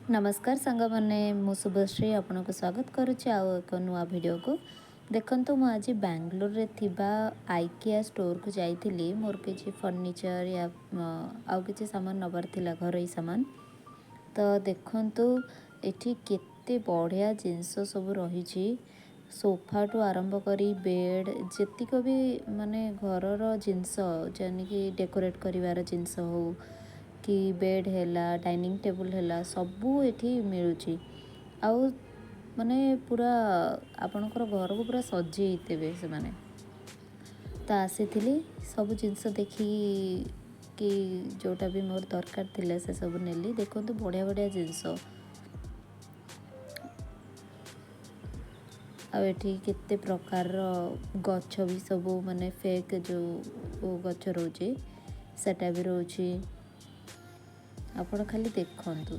ନମସ୍କାର ସାଙ୍ଗମାନେ, ମୁଁ ଶୁଭଶ୍ରୀ ଆପଣଙ୍କୁ ସ୍ୱାଗତ କରୁଛି ଆଉ ଏକ ନୂଆ ଭିଡ଼ିଓକୁ। ଦେଖନ୍ତୁ, ମୁଁ ଆଜି ବାଙ୍ଗାଲୋରରେ ଥିବା ଆଇକିଆ ଷ୍ଟୋରକୁ ଯାଇଥିଲି। ମୋର କିଛି ଫର୍ଣ୍ଣିଚର ୟା ଆଉ କିଛି ସାମାନ ନେବାର ଥିଲା, ଘରୋଇ ସାମାନ। ତ ଦେଖନ୍ତୁ, ଏଠି କେତେ ବଢ଼ିଆ ଜିନିଷ ସବୁ ରହିଛି। ସୋଫାଠୁ ଆରମ୍ଭ କରି ବେଡ଼୍, ଯେତିକ ବି ମାନେ ଘରର ଜିନିଷ, ଯେମିତିକି ଡେକୋରେଟ୍ କରିବାର ଜିନିଷ ହଉ କି ବେଡ଼୍ ହେଲା, ଡାଇନିଂ ଟେବୁଲ୍ ହେଲା, ସବୁ ଏଠି ମିଳୁଛି। ଆଉ ମାନେ ପୁରା ଆପଣଙ୍କର ଘରକୁ ପୁରା ସଜେଇ ଦେବେ ସେମାନେ। ତ ଆସିଥିଲି, ସବୁ ଜିନିଷ ଦେଖିକି ଯେଉଁଟା ବି ମୋର ଦରକାର ଥିଲା, ସେସବୁ ନେଲି। ଦେଖନ୍ତୁ, ବଢ଼ିଆ ବଢ଼ିଆ ଜିନିଷ। ଆଉ ଏଠି କେତେ ପ୍ରକାରର ଗଛ ବି ସବୁ, ମାନେ ଫେକ୍ ଯେଉଁ ଗଛ ରହୁଛି, ସେଟା ବି ରହୁଛି। ଆପଣ ଖାଲି ଦେଖନ୍ତୁ।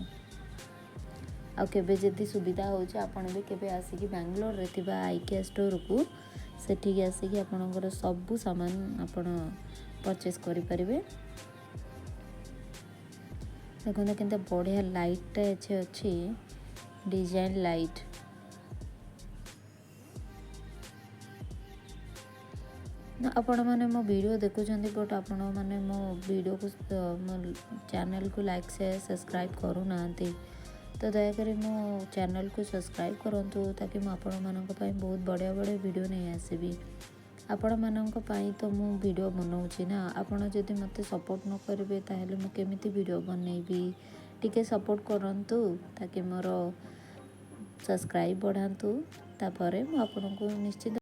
ଆଉ କେବେ ଯଦି ସୁବିଧା ହେଉଛି, ଆପଣ ବି କେବେ ଆସିକି ବାଙ୍ଗାଲୋରରେ ଥିବା ଆଇକିଆ ଷ୍ଟୋରକୁ, ସେଠିକି ଆସିକି ଆପଣଙ୍କର ସବୁ ସାମାନ ଆପଣ ପରଚେସ୍ କରିପାରିବେ। ଦେଖନ୍ତୁ, କେତେ ବଢ଼ିଆ ଲାଇଟ୍ଟା ଏଠି ଅଛି, ଡିଜାଇନ୍ ଲାଇଟ୍। ଆପଣମାନେ ମୋ ଭିଡ଼ିଓ ଦେଖୁଛନ୍ତି, ବଟ୍ ଆପଣମାନେ ମୋ ଭିଡ଼ିଓକୁ, ମୋ ଚ୍ୟାନେଲକୁ ଲାଇକ୍, ସେୟାର, ସବସ୍କ୍ରାଇବ୍ କରୁନାହାନ୍ତି। ତ ଦୟାକରି ମୋ ଚ୍ୟାନେଲକୁ ସବସ୍କ୍ରାଇବ୍ କରନ୍ତୁ, ତାକି ମୁଁ ଆପଣମାନଙ୍କ ପାଇଁ ବହୁତ ବଢ଼ିଆ ବଢ଼ିଆ ଭିଡ଼ିଓ ନେଇ ଆସିବି। ଆପଣମାନଙ୍କ ପାଇଁ ତ ମୁଁ ଭିଡ଼ିଓ ବନାଉଛି ନା। ଆପଣ ଯଦି ମୋତେ ସପୋର୍ଟ ନ କରିବେ, ତାହେଲେ ମୁଁ କେମିତି ଭିଡ଼ିଓ ବନେଇବି? ଟିକେ ସପୋର୍ଟ କରନ୍ତୁ, ତାକି ମୋର ସବସ୍କ୍ରାଇବ୍ ବଢ଼ାନ୍ତୁ। ତାପରେ ମୁଁ ଆପଣଙ୍କୁ ନିଶ୍ଚିତ